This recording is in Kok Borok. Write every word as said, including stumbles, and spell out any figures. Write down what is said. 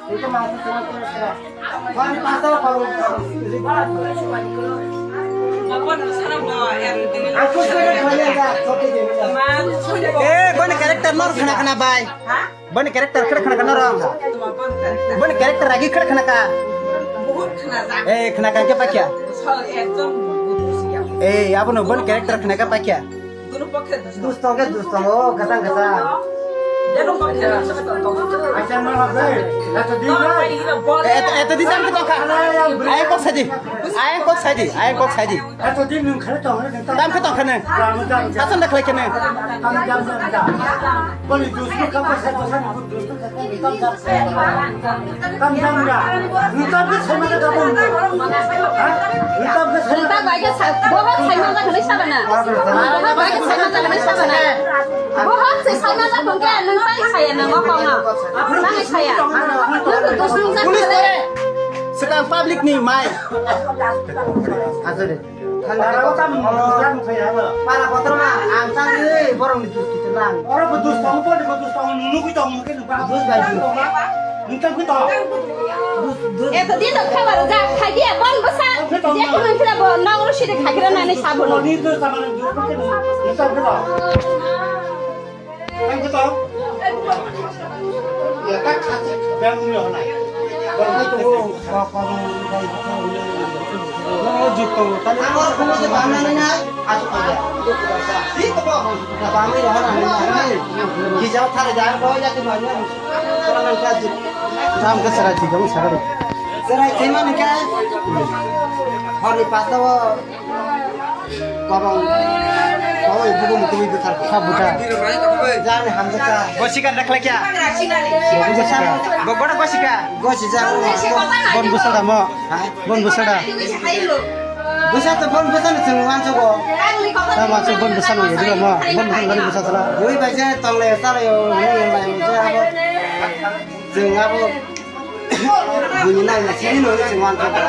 Eh, boni character nor khna khna bai. Boni character khna khna nor. Boni character agi khna khna ka. Eh, khna ka ke pakya. Eh, abono boni character khna ka pakya. Dustong ke dustong, oh, kasang kasang. Acha ma ba, eto din ba. Eto, eto din dam ke tongkha. Ayang kok saji, ayang kok saji, ayang kok saji. Eto din nung khare tong khare. Dam ke tongkha ne. Dam dam. Asan da khlai ke ne. Dam dam dam dam. Boni dustong ka pa sa pa sa dustong. Tam jam ya. Nung tam ke sai ma ta bung. Ha? Nung tam ke sai ma ta. Nung tam bai ke sa-, bohot sai ma ta kani sa bana. Bohot bai ke sai ma ta kani sa bana. Bohot se sai ma ta bung ke nung tai sai ya nung ko ma. Nang sai ya. Nung tu sung sa. Police kore. Sekarang public ni mai. Asal deh. Para kota mung dusra nung phai habo. Para kotor ma ang tang ri borok ni dus kitu lang. Oro bo dus tong, bo dus tong, nunu ki tong, ke nung ba. Dus bai dus. Nung tang ki tong. Eto din dok khabar ja khai dia bon basa. Je ko nang kira bo nang ro sidi khai kira nani sabo no. Ni dus tang nung dus ke nung tang ki tong. Tamo ke serai thik, kamu serai. Serai thik mani ke? Horni pasta o. Babang, babang ibu ko mutu ibu thar. Kha buta. Jani hamjak ka. Gosika nakhlai kya? Gosika. Bo boda gosika. Gosi ja. Bon busa da mo. Ha? Bon busa da. Busa to bon busa ni chung wan chugo. Ta ma chu bon busa ni dilo mo. Bon busa ni busa sala. Bui bai je tong le sala yo, ni lai je abo. Chung abo. Buini nai na sini no ni chung wan chugo.